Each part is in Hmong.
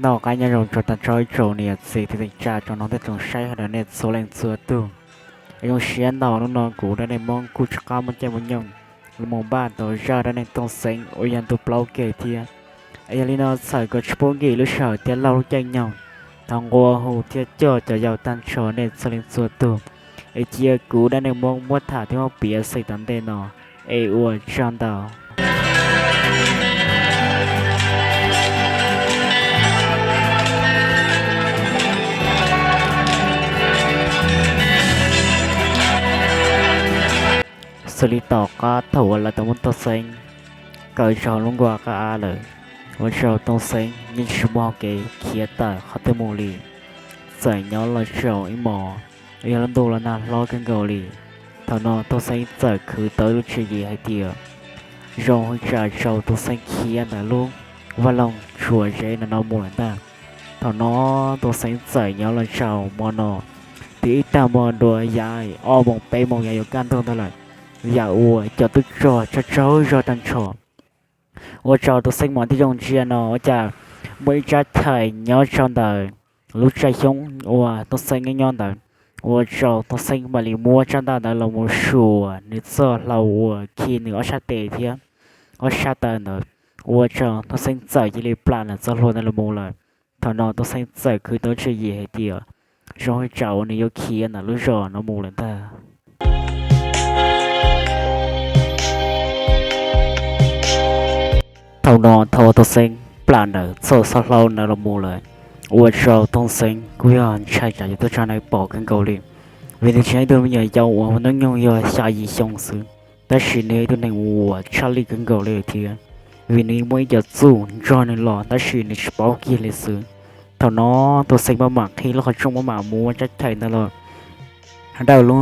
Noj qab nyob zoo rau tag nrho ib tsoom niam txiv kwv tij neej tsa tsoom mloog thiab tsoom saib hauv nej txhua leej txhua tug. Zoo siab ntau hnub no kuv Dab Neeg Hmoob kuj rov qab muaj caij muaj nyoog los mus npaj tau zaj dab neeg Tooj Xeeb uas yog ntu plaub kiag thiab. Es yog li no txhawm kom tsis pub nkim lub sij hawm thiab laug lub caij nyoog, thov nqua hu thiab coj cov yau tag nrho nej txhua leej txhua tug, es cia kuv Dab Neeg Hmoob muab tham thiab muab piav xwm tom ntej no, es ua tsaug ntau. Xws li tom qab thaum uas lawv tau muab Tooj Xeeb kaw rau lub nkuaj qab av lawm, ua rau Tooj Xeeb yeej tsis muaj hau kev khiav tawm qhov twg mus li. Txawm nyob los tsaus ib hmos, yog lub ntuj los nag hlob kawg nkaus li. Thaum no Tooj Xeeb txawm khwv tau lub tswv yim hais tias zoo li cas rau Tooj Xeeb khiav ntawm lub vaj loog tsuas zeb no no mus lawm ntag. Thaum no Tooj Xeeb txawm nyob los tsaus hmo no, twb ib tag hmo dua yav ob moos peb moos yav yuav kaj ntug ntawd lawm, yam uas cov tub rog tsaug tsaug zog tag nrho. Ua rau Tooj Xeeb mas tib zoo ntsia no ua cas muaj ib rab chais nyob rau ntawm lub tsaig xyoob uas Tooj Xeeb nyob nyob ntawd, ua rau Tooj Xeeb mam li muab rab ntaj ntawd los mus suam nws txoj hlua uas khi nws ob sab tes thiab ob sab taw ntawd, ua rau Tooj Xeeb txawm cia li plam nws txoj hlua ntawd los mus lawm. Thaum no Tooj Xeeb txawm khwv tau tswv yim hais tias zoo li cas uas nws yuav khiav ntawm lub zos no mus lawm ntag. Thaum no thaum uas Tooj Xeeb plam ntawm txoj hlua ntawd los mus lawm, ua rau Tooj Xeeb kuj yog ntshai tsam yog tub rog no pom kawg nkaus li, vim nws tsis yog ib tug me nyuam yaus uas hnub nyoog yog xya yim xyoo xwb, tab sis nws yog ib tug neeg uas tshaj lij kawg nkaus li thiab, vim nws muaj ib co txuj nrog nws los tab sis nws tsis paub kiag li xwb. Thaum no Tooj Xeeb maj mam qhib lub qhov rooj maj mam muab rab chais ntawd los dawj lub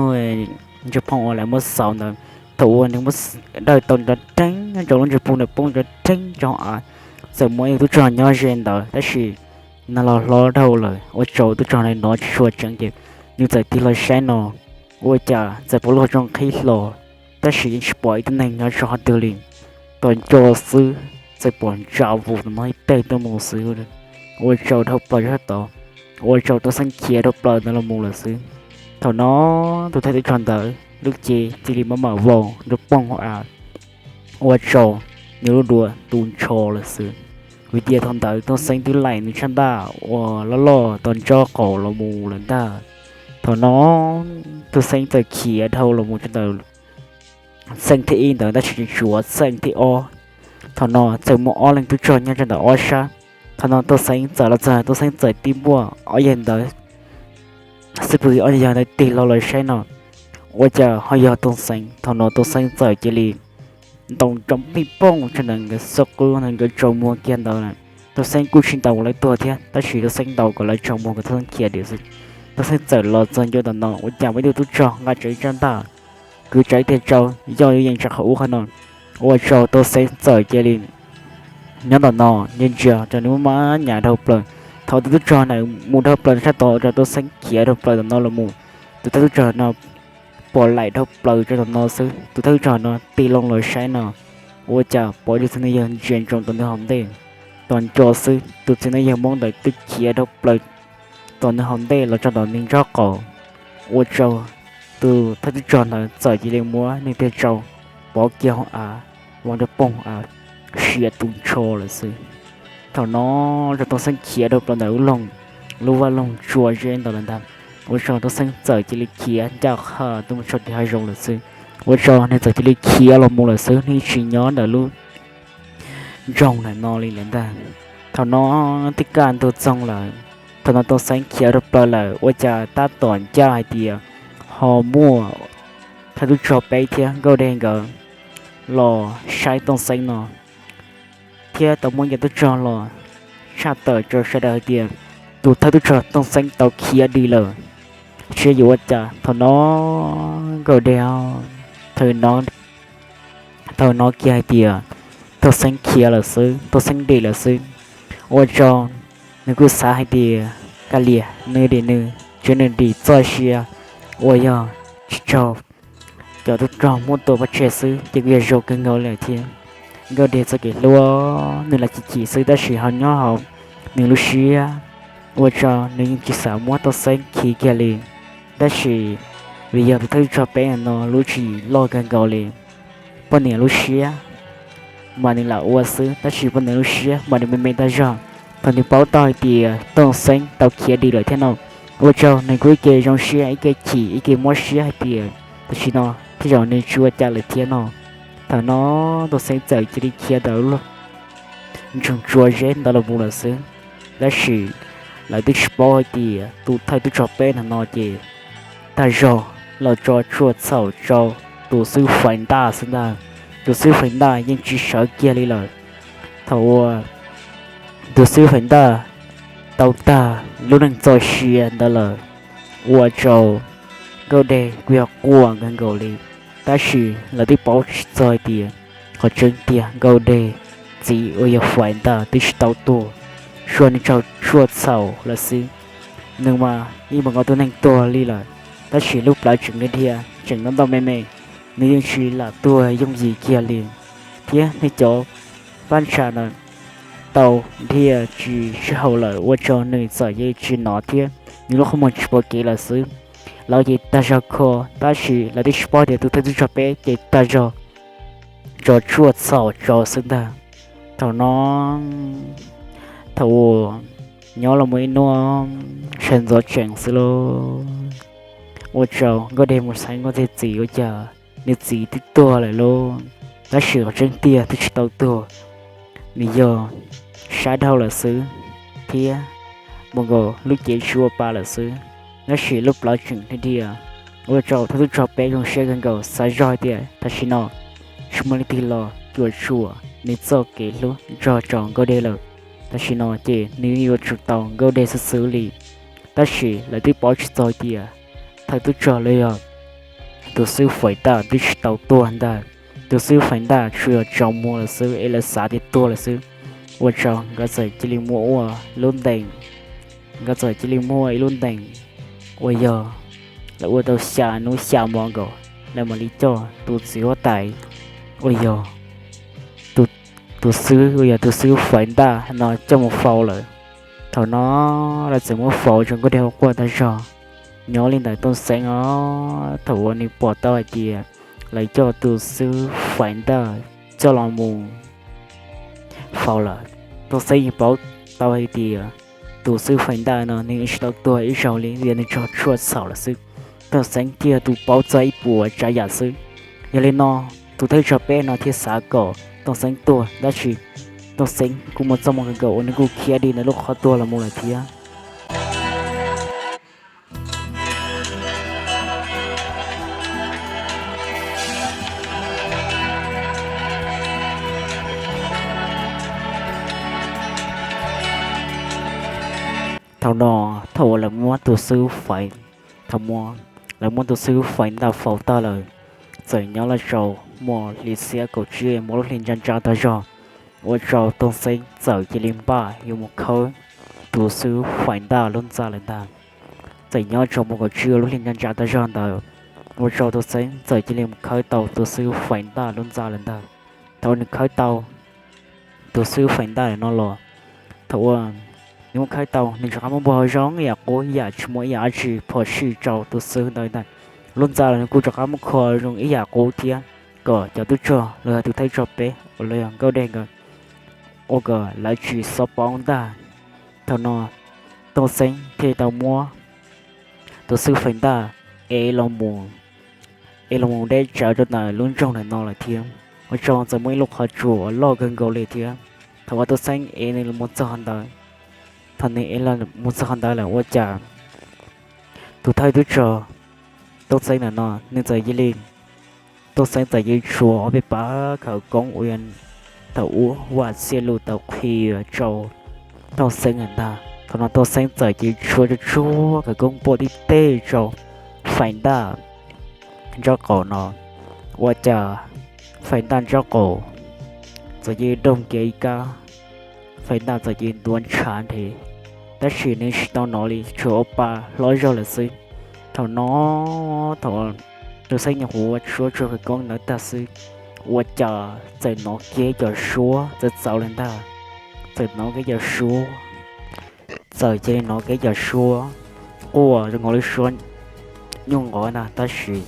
ntsej phooj uas lawv muab xauv ntawd. Thaum uas nws muab dawj tau nrov rheeb rau lub ntsej phooj ntawd poob nrov rheeb rau av, txawm muaj ib tug tub rog nyob ze ntawd tab sis nws los hlob dhau lawm ua rau tub rog no hnov tsis tshua tseeb ces nws txawm tig los saib no, ua cas txawm pom lub qhov rooj qhib hlo, tab sis yeej tsis pom ib tug neeg nyob rau qhov twg li. Tos nco xwb txawm pom ntsa vus no ib teg tuaj mus xwb, ua rau dhau plaws sab tod, ua rau Tooj Xeeb khiav dhau plaws ntawd los mus lawm xwb. Thaum no tus thawj tub rog ntawd lub cev cia li maj mam vau nrov poog hauv av, ua rau nws lub duav tu nrho lawm xwb. Vim tias thaum ntawd Tooj Xeeb twb laim nws tsab ntaj uas loj loj tau nrob qaum los mus lawm ntag. Thaum no Tooj Xeeb txawm khiav dhau los mus rau ntawm xeem thib ib ntawd tab sis tseem tshuav xeem thib ob. Thaum no txawm muaj ob leeg tub rog nyob rau ntawm ob sab. Thaum no Tooj Xeeb txawm los txog, Tooj Xeeb txawm tig muaj ob yawg ntawd xwb, pw ob yawg ntawd tig hlo los saib no, ua cas ho yog Tooj Xeeb. Thaum no Tooj Xeeb txawm cia li ntaus nrov pij pooj rau ntawm nkawd xub qwb, nkawd tsaus muag kiag ntawd. Tooj Xeeb kuj tsis ntaus kom lawv tuag thiab tab sis Tooj Xeeb ntaus kom lawv tsaus muag kom Tooj Xeeb khiav dim xwb. Tooj Xeeb txawm los txog ncua tom no ua cas muaj ib tug tub rog nqa tsawv ib rab ntaj, kwv tsawv tiag tsawv yoj yuav yees rau qhov ub qhov no, ua rau Tooj Xeeb txawm cia li nyob tom no ntsia ntsia rau nws muaj maj nyam dhau plaws. Thaum tus tub rog ntawd mus dhau plaws sab tod ua rau Tooj Xeeb khiav dhau plaws tom no los mus. Tus thawj tub rog no pom laim dhau plaws rau tom no xwb, tus thawj tub rog no tig loo los saib no, ua cas pom ib tug txiv neej yawg ntsia ntsoov tom nws hauv ntej. Tos nco xwb tus txiv neej yawg Hmoob ntawd twb khiav dhau plaws tom nws hauv ntej los txog tom nws nrob qaum, ua rau tus thawj tub rog ntawd txawm cia li muab nws tiag tsau pov kiag hauv av, ua nrov poog av, siav tu nrho lawm xwb. Thaum no rau Tooj Xeeb khiav dhau plaws ntawm lub loog, lub vaj loog tsuas zeb ntawd lawm ntag, ua rau Tooj Xeeb txawm cia li khiav ncaj qha tuaj mus txog tim hav zoov lawm xwb. Ua rau nws txawm cia li khiav los mus lawm xwb, nws tsis nyob ntawm lub nroog ntawm no li lawm ntag. Thaum no twb kaj ntug txoog lawm, thaum no Tooj Xeeb khiav dhau plaws lawm ua cas tab tom ncaj hais tias ho muaj thawj tub rog peb thiab Nkauj Dej nkawd los saib Tooj Xeeb no, thiab tau muaj cov tub rog los tshaj tawm rau sawv daws hais tias tus thawj tub rog Tooj Xeeb tau khiav dim lawm. Tsis yuav ua cas, thaum no Nkauj Dej, thaum no, thaum no kiag hais tias Tooj Xeeb khiav lawm xwb, Tooj Xeeb dim lawm xwb, ua rau nws kuj xav hais tias kav liam nws dim nws, tsuav nws dim txoj sia uas yog tsis raug cov tub rog muab tua pov tseg xwb ces kuj yog zoo kawg nkaus li thiab. Nkauj Dej txoj kev hlub nws lam chim chim xwb tab sis ho nyob hauv nws lub siab, ua rau nws yeej tsis xav muab Tooj Xeeb khi kiag li. Tab sis vim yog tus thawj tub rog peb no lub tswv yim loj kawg nkaus li, poj niam lub siab mas nws lam ua xwb, tab sis poj niam lub siab mas nws me me tag zog. Thaum nws paub tau hais tias Tooj Xeeb tau khiav dim lawm thiab no, ua rau nws kuj ib ce zoo siab, ib ce chim, ib ce mob siab hais tias tam sim no tej zaum nws tsis ua cas lawm thiab no. Thaum no Tooj Xeeb txawm cia li khiav ntawm lub ntsoog tsua zeb ntawd los mus lawm xwb. Tab sis lawv twb tsis paub hais tias tus thawj tub rog peb no no ces tag zog los tso tshuaj txhaum rau tus xib hwb Fais Ntaj xwb ntag. Tus xib hwb Fais Ntaj yeej tsis sawv kiag li lawm. Thaum uas tus xib hwb Fais Ntaj tau tag lub neej txoj sia ntawd lawm, ua rau Nkauj Dej kuj yog quaj kawg nkaus li. Tab sis lawv twb paub tsis txog hais tias qhov tseeb tiag Nkauj Dej txiv uas yog Fais Ntaj twb tsis tau tuag, tsuas nws raug tshuaj txhaum lawm xwb. Nws mas yeej nkaus tus neeg tuag li lawm, tab sis lub plawv tseem dhia dhia, tseem ntau ntau me me, nws yeej tsis lam tuag yooj yim kiag li. Thiab nws cov paj ntsha ntawd tau dhia tsis sib haum lawm, ua rau nws txawm yeej tsis hnov thiab nws lub qhov muag tsis pom kev lawm xwb. Lawv ces tag zog kho, tab sis lawv twb tsis paub tias tus thawj tub rog peb ces tag zog tso tshuaj txhaum rau xwb ntag. Thaum no, thaum uas nyob los mus ib hnub sawv ntxov tsees xwb lauj, ua rau Nkauj Dej mus xaiv Nkauj Dej txiv ua cas nws txiv twb tuag lawm lauj, tab sis qhov tseeb tiag twb tsis tau tuag, nws yog sab dhau lawm xwb, thiab mus nkaus lub cev tsis ua pa lawm xwb. Tab sis lub plawv tseem dhia dhia, ua rau thawj tub rog peb zoo siab kawg nkaus, xav zog hais tias tam sim no tsis muaj leej twg los cuam tshuam nws txoj kev hlub nrog rau Nkauj Dej lawm. Tam sim no ces nws yuav tsum tau Nkauj Dej xwb xwb li. Tab sis lawv twb paub tsis txog tias thawj tub rog los yog tus xib hwb Fais Ntaj twb tsis tau tuag ntag. Tus xib hwb Fais Ntaj tsuas yog tsaus muag lawm xwb es lawv xav tias tuag lawm xwb, ua rau nkawd txawm cia li muab ua lub ntees, nkawd txawm cia li muab ua ib lub ntees uas yog lawv ua tau xya hnub xya hmo nkaus, lawv mam li coj tus txiv huab tais uas yog tus xib, uas yog tus xib hwb Fais Ntaj no coj mus faus lawm. Thaum no lawv txawm muab faus rau Nkauj Dej ua quaj tag zog. Nyob li ntawd Tooj Xeeb os, thaum uas nws pom tau hais tias lawv coj tus xib hwb Fais Ntaj coj los mus faus lawm, Tooj Xeeb yeej paub tau hais tias tus xib hwb Fais Ntaj no nws tsis tau tuag ib zaug li, vim nws raug tshuaj txhaum lawm xwb. Tooj Xeeb thiaj yog tus paub txog ib puas tsav yam xwb. Yog li no, tus thawj tub rog peb no thiaj xav kom Tooj Xeeb tuag, tab sis Tooj Xeeb kuj muaj txoj hmoo kawg nkaus uas nws kuj khiav dim ntawm lub qhov tuag los mus lawm thiab. Thaum no, thaum uas lawv muab tus xib hwb Fais, thaum uas lawv muab tus xib hwb Fais Ntaj faus tag lawm, txawm nyob los rau muaj hli xiab kaum tsib, muaj lub hli ntsa ntsa tag zog, ua rau Tooj Xeeb txawm cia li npaj yuav mus khawb tus xib hwb Fais Ntaj lub ntxa lawm ntag. Txawm nyob rau muaj kaum tsib lub hli ntsa ntsa tag zog ntawd, ua rau Tooj Xeeb txawm cia li mus khawb tau tus xib hwb Fais Ntaj lub ntxa lawm ntag. Thaum uas nws khawb tau tus xib hwb Fais Ntaj lawm no los, thaum uas nws muab khawb tau, nws rov qab muab npuag hauv zoo ib yam qub, ib yam tsis muaj ib yam dab tsi phom sij rau tus xib hwb ntawd ntag. Lub ntxa los nws kuj rov qab muab kho zoo ib yam qub thiab, kom cov tub rog los yog tus thawj tub rog peb uas los yog Nkauj Dej nkawd ua kom lawv tsis xob poob ntag. Thaum no Tooj Xeeb thiaj tau muab tus xib hwb Fais Ntaj ev los mus, ev los mus deb tsawv rau ntawm lub nroog ntawm no lawm thiab, ua rau txawm muaj ib lub qhov tsua uas loj kawg nkaus li thiab. Thaum uas Tooj Xeeb ev nws los mus txog ntawd, thaum nws ev los mus txog ntawd lawm ua cas tus thawj tub rog Tooj Xeeb ntawm no nws txawm cia li, Tooj Xeeb txawm cia li tshuav ob peb pab khawv koob uas yog thaum ub Vaj Txhiaj Luj tau qhia rau Tooj Xeeb lawm ntag. Thaum no Tooj Xeeb txawm cia li tshuav tsuag tsuag khawv koob npuaj tib teg rau Fais Ntaj nraub qaum no, ua cas Fais Ntaj nraub qaum txawm cia li doog kiag ib kab, Fais Ntaj txawm cia li ntuav ntshav nrhe, tab sis nws tsis tau hnov li, tsuas ua pa hlob zog lawm xwb. Thaum no, thaum Tooj Xeeb nyuam qhuav tshuav tsuag khawv koob ntawd tag xwb, ua cas txawm hnov kiag cov suab txawv txawv lawm ntag. Txawm hnov kiag cov suab Txawm cia li hnov kev cov suab quaj zoo nkaus li suab nyuj nqov ntag, tab sis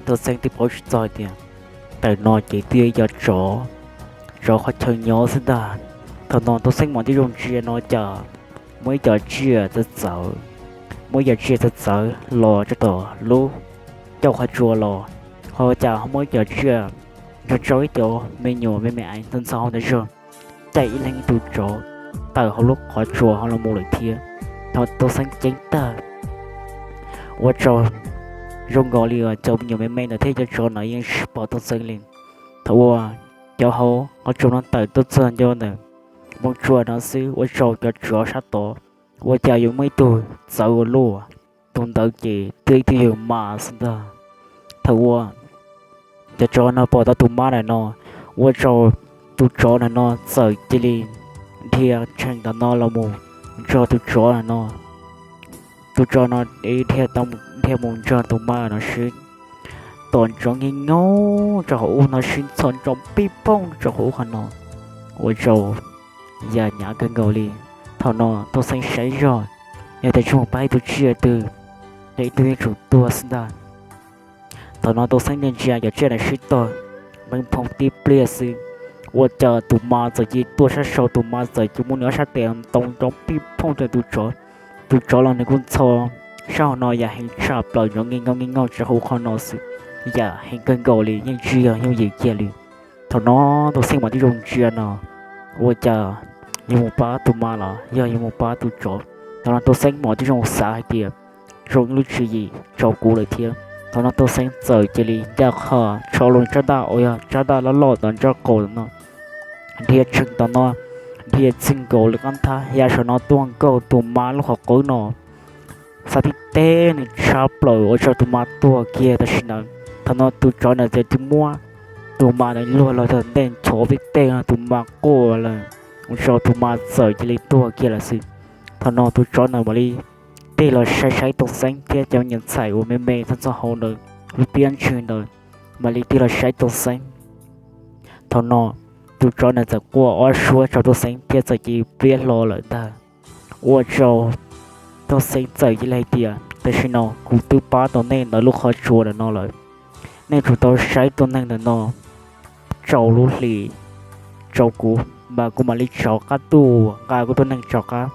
Tooj Xeeb twb paub tsis txog tias ntawm no ces twb yog ib co tsov, tsov qhov chaw nyob xwb ntag. Thaum no Tooj Xeeb mam tib zoo ntsia no cas muaj ib co tsiaj txawv txawv, muaj ib co tsiaj txawv txawv los rau tom lub caj qhov tsua los, ho cas ho muaj ib co tsiaj nrog rau ib co me nyuam me me ntxhov ntxhov hauv ntawd zog, caij ib leeg ib tug tsov tawm hauv lub qhov tsua hauv los mus lawm thiab. Thaum Tooj Xeeb ceeb tag, ua rau zoo nkaus li cov me nyuam me me ntawd thiab cov tsov ntawd yeej tsis pom Tooj Xeeb li. Thaum uas cov hauv qhov tsua no tawm tuaj txog ntua ntawm npoo tsua no xwb, ua rau cov tsov sab tod ua cas yuav muaj ib tug txawv ua luaj. Tus ntawd ces twb yog ib tug yawg mas xwb ntag. Thaum uas cov tsov no pom tau tus mas ntawm no, ua rau tus tsov ntawm no txawm cia li dhia tshee tom no los mus nrog tus tsov ntawm no. Tus tsov no dhia mus nrog tus mas no sib tom nrov nkeeg nkaug rau hauv ub no, sib ntxhov nrov pij pooj rau hauv ub qhov no, ua rau yam hnyav kawg nkaus li. Thaum no Tooj Xeeb saib zog, yog tias tsis mus pab ib tug tsiaj twg, ces ib tug yeej tsum tuag xwb ntag. Thaum no Tooj Xeeb ntsia ntsia cov tsiaj ntawd sib tog, nqeeb phoo tib pliag xwb, ua cas tus mas txawm cia li tuaj sab saud, tus mas txawm cia li muab nws ob sab tes ntoo nrov pij pooj rau tus tsov. Tus tsov los nws kuj ntxhov sab hauv no yam heev tshaj plaws, nrov nkeeg nkaug nkeeg nkaug rau hauv qhov no xwb, yam heev kawg nkaus li, yeej tsis yog yooj yim kiag li. Thaum no Tooj Xeeb mam tib zoo ntsia no, ua cas yuav mus pab tus mas los yog yuav mus pab tus tsov? Thaum no Tooj Xeeb mam tib zoo xav hais tias zoo ib lub tswv yim rau kuv lawm thiab. Thaum no Tooj Xeeb txawm cia li ncaj qha rho los tsab daj uas yog tsab daj loj loj tom nraub qaum no, dhia tshee tom no, dhia txij nkaus li qab nthab ya saum no tuaj nkaug tus mas lub qhov qwb no, xav tib teg nws tshab plaws ua rau tus mas tuag kiag tam sim ntawd. Thaum no tus tsov ntawd txawm cia li muab tus mas ntawd luag los tom ntej nchov tib teg, tus mas quaj lawm, ua rau tus mas txawm cia li tuag kiag lawm xwb. Thaum no tus tsov ntawd mam li tig los saib saib Tooj Xeeb thiab cov me nyuam ntxhais uas me me txog txog hauv ntawd, lub piab ntswg ntawd, mam li tig los saib Tooj Xeeb. Thaum no tus tsov ntawd txawm quaj ob suab rau Tooj Xeeb thiab txawm cia li piab hlo lawm ntag. Ua rau Tooj Xeeb txawm cia li hais tias tam sim no kuv twb pab tau nej ntawm lub qhov tsua ntawm no lawm, nej tsum tau saib tus neeg ntawm no rau lub hli rau kuv, mas kuv mam li rov qab tuaj nqa kuv tus neeg rov qab.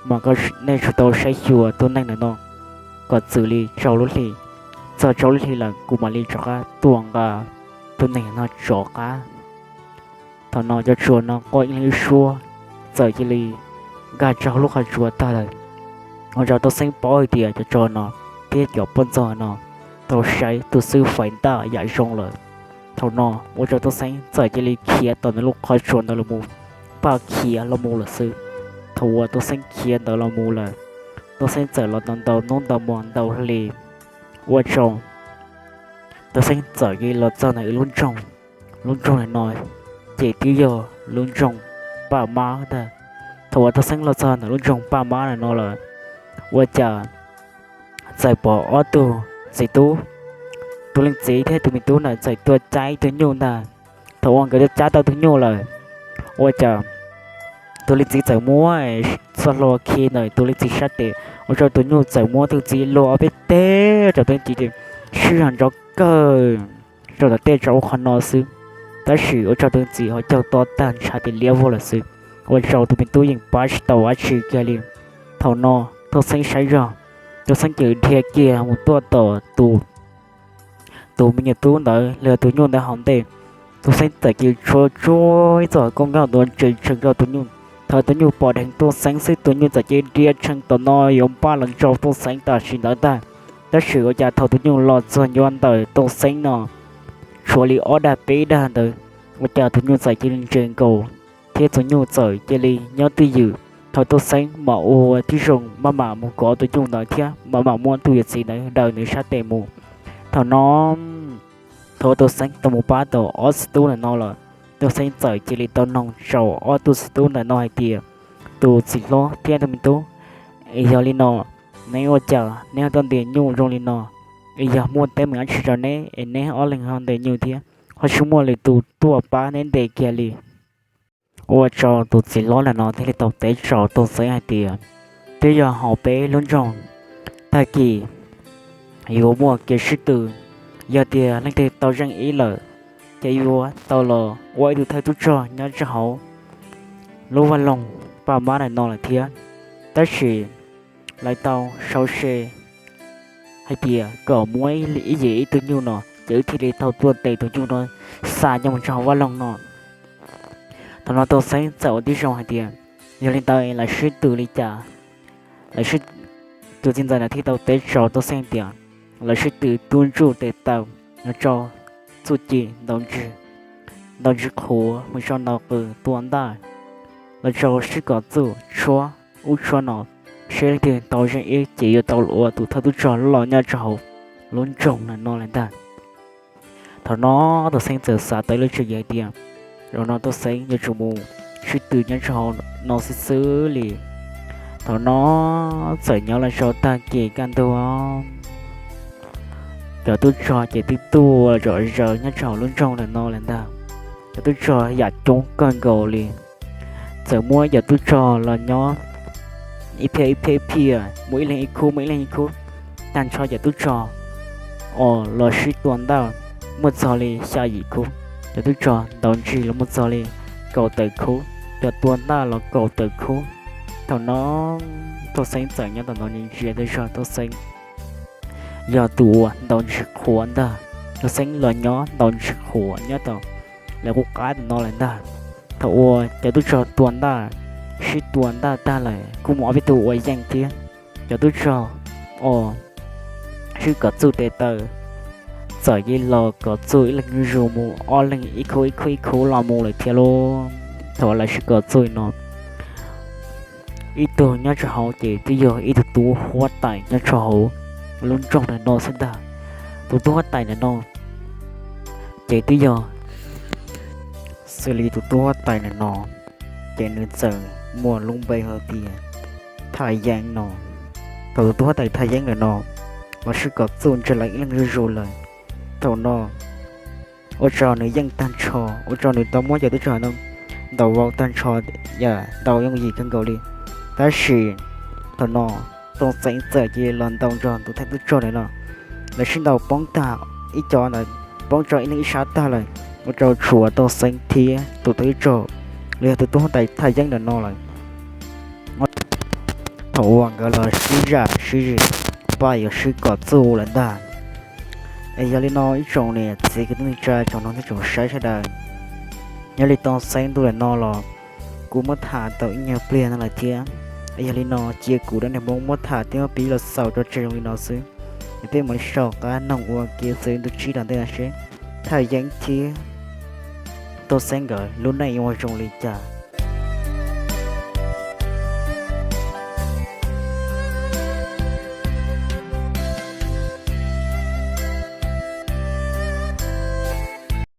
Mas nej tsum tau saib xyuas tus neeg ntawm no kom txwm li rau lub hli, txog rau lub hli lawm kuv mam li rov qab tuaj nqa tus neeg no rov qab. Thaum no cov tsov no quaj ib leeg ib suab, txawm cia li nkag rau lub qhov tsua tag lawm. Ua rau Tooj Xeeb paub hais tias cov tsov no thiab cov poj ntxoog no tau saib tus xwb fais ntaj yam zoo lawm. Thaum no ua rau Tooj Xeeb txawm cia li khiav tom nws lub qhov tsua ntawd los mus, npaj khiav los mus lawm xwb. Thaum uas Tooj Xeeb khiav ntawd los mus lawm, Tooj Xeeb txawm los tau ntau hnub ntau hmo ntau hli, ua rau Tooj Xeeb txawm cia li los txog ntawm ib lub nroog. Lub nroog ntawm no ces twb yog lub nroog Paj Mab ntag. Thaum uas Tooj Xeeb los txog ntawm lub nroog Paj Mab ntawm no lawm, ua cas txawm pom ob tug txiv tub, tus leej txiv thiab tus me tub ntawd txawm tuaj cab ib tug nyuj ntag. Thaum uas nkawd tuaj cab tau tus nyuj lawm, ua cas tus leej txiv txawm muab txoj hlua khi ntawm tus leej txiv sab tes, ua rau tus nyuj txawm muab tus txiv luag ob peb teg rau tus leej txiv, sib zog nrov kawg rau tom tej rau ub qhov no xwb. Tab sis ua rau tus leej txiv ho caug to tag ntshav tias liab vog lawm xwb, ua rau tus me tub yeej pab tsis tau dab tsi kiag li. Thaum no Tooj Xeeb saib zog, Tooj Xeeb ces dhia kiag mus tuaj tom tus tus me nyuam tub ntawd los yog tus nyuj ntawd hauv ntej. Tooj Xeeb txawm cia tshua tsuag ib txoj koob nkauj tuaj ntsia tshee rau tus nyuj. Thaum tus nyuj pom dheev Tooj Xeeb xwb, tus nyuj txawm cia dhia tshee tom no yuav npaj los ntsau Tooj Xeeb tam sim ntawd ntag. Tab sis ua cas thaum tus nyuj los txog ntua ntawm Tooj Xeeb no, tshuav li ob dag peb dag ntawd, ua cas tus nyuj txawm cia li ntse nkaus, thiab tus nyuj txawm cia li nyob twj ywm. Thaum Tooj Xeeb mam ua tib zoo maj mam mus kov tus nyuj ntawd thiab maj mam muab tus yawm txiv ntawd daws nws sab tes mus. Thaum no, thaum Tooj Xeeb tau mus pab tau ob txiv tub ntawm no lawm, Tooj Xeeb txawm cia li tau noog rau ob tug txiv tub ntawm no hais tias, tus txiv hlob thiab tus me tub, es yog li no, neb ua cas neb ho tuaj ntes nyuj zoo li no? Es yog muaj teeb meem dab tsi rau neb es neb ob leeg ho ntes nyuj thiab, ho tsis muaj lwm tus tuaj pab neb ntes kiag li? Ua rau tus txiv hlob ntawm no thiaj li tau teb rau Tooj Xeeb hais tias, twb yog hauv peb lub nroog, tag kis yuav muaj kev sib tw. Yog tias leej twg tau zeej ib lawm, ces yuav tau los ua ib tug thawj tub rog nyob rau hauv lub vaj loog Paj Mab ntawm no lawm thiab. Tab sis lawv tau sau se hais tias kom muab ib yim ib tug nyuj no, ces wb thiaj li tau tuaj tes tus nyuj no xa nyob mus rau hauv vaj loog no. Thaum no Tooj Xeeb txawm ua tib zoo hais tias, yog li ntawd lawv sib tw li cas? Lawv sib, tus txiv ntxawm ntawd thiaj tau teb rau Tooj Xeeb tias, lawv sib tw tub ntsuj tes taw, los rau txuj ci ntaus ntsis, ntaus ntsis qhuav mus rau ntaus qws tua ntaj, los rau sib kom txuj tshuab ub tshuab no, seb leej twg tau zeej ib ces yuav tau ua tus thawj tub rog los nyob rau hauv lub nroog ntawm no lawm ntag. Thaum no Tooj Xeeb txawm xav tau ib lub tswv yim hais tias, zaum no Tooj Xeeb yuav tsum mus sib tw nyob rau hauv no xwb xwb li. Thaum no txawm nyob los rau tag kis kaj ntug, cov tub rog ces twb tuaj zom zaws nyob rau hauv lub nroog ntawm no lawm ntag. Cov tub rog yam coob kawg nkaus li. Txawm muaj cov tub rog los nyob ib phiab ib phiab ib phiab, muaj ib leeg ib khub, muaj ib leeg ib khub. Tag nrho cov tub rog uas los sib tua ntaj muaj txog li xya yim khub. Cov tub rog ntaus ntsis los muaj txog li kaum tawm khub, cov tua ntaj los kaum tawm khub. Thaum no Tooj Xeeb txawm nyob tom no ntsia ntsia tej zog, Tooj Xeeb yog tus uas ntaus ntsis qhuav ntag. Tooj Xeeb los nyob ntaus ntsis qhuav nyob tom lawv qub qab tom no lawm ntag. Thaum uas cov tub rog tua ntaj, sib tua ntaj tag lawm kuj muaj ob peb tug uas yeej thiab. Cov tub rog uas sib kom txuj tes taw txawm cia li los kom txuj ib leeg zuj zus mus, ob leeg ib khub ib khub ib khub los mus lawm thiab lauj. Thaum uas lawv sib kom txuj no, ib tug nyob rau hauv ces twb yog ib tug tub huab tais nyob rau hauv lub nroog ntawm no xwb ntag. Tus tub huab tais ntawm no ces twb yog, xws li tus tub huab tais ntawm no ces nws txawm muaj lub npe hu tias Thaj Yeeb no. Thaum tus tub huab tais Thaj Yeeb ntawm no los sib kom txuj ntshe lawv ib leeg zuj zus lawm, thaum no ua rau nws yeej tag nrho, ua rau nws tau muab cov tub rog no ntaus vau tag nrho, yam ntaus yooj yim kawg nkaus li. Tab sis thaum no Tooj Xeeb txawm cia li los ntaus nrog tus thawj tub rog ntawm no. Lawv sib ntaus poob tag, ib co ntawd poob rau ib leeg ib sab tag lawm, ua rau tshuav Tooj Xeeb thiab tus thawj tub rog, los yog tus tub huab tais Thaj Yeeb ntawm no lawm. Thaum uas nkawd los sib zam sib zis, npaj yuav sib kom txuj lawm ntag. Es yog li no ib tsoom niam txiv kwv tij neej tsa tsoom mloog thiab tsoom saib sawv daws, nyob li Tooj Xeeb ntu ntawm no los kuv muab tham tau ib nyuag pliag no lawm thiab. Es yog li no cia kuv Dab Neeg Hmoob muab tham thiab muab piav los xaus rau tsev zoo li no xwb. Es peb mam li sib sau qab mloog ua kev xaus ntu tsib tom ntej no seb Thaj Yeeb thiab Tooj Xeeb nkawd lub neej yuav zoo li cas.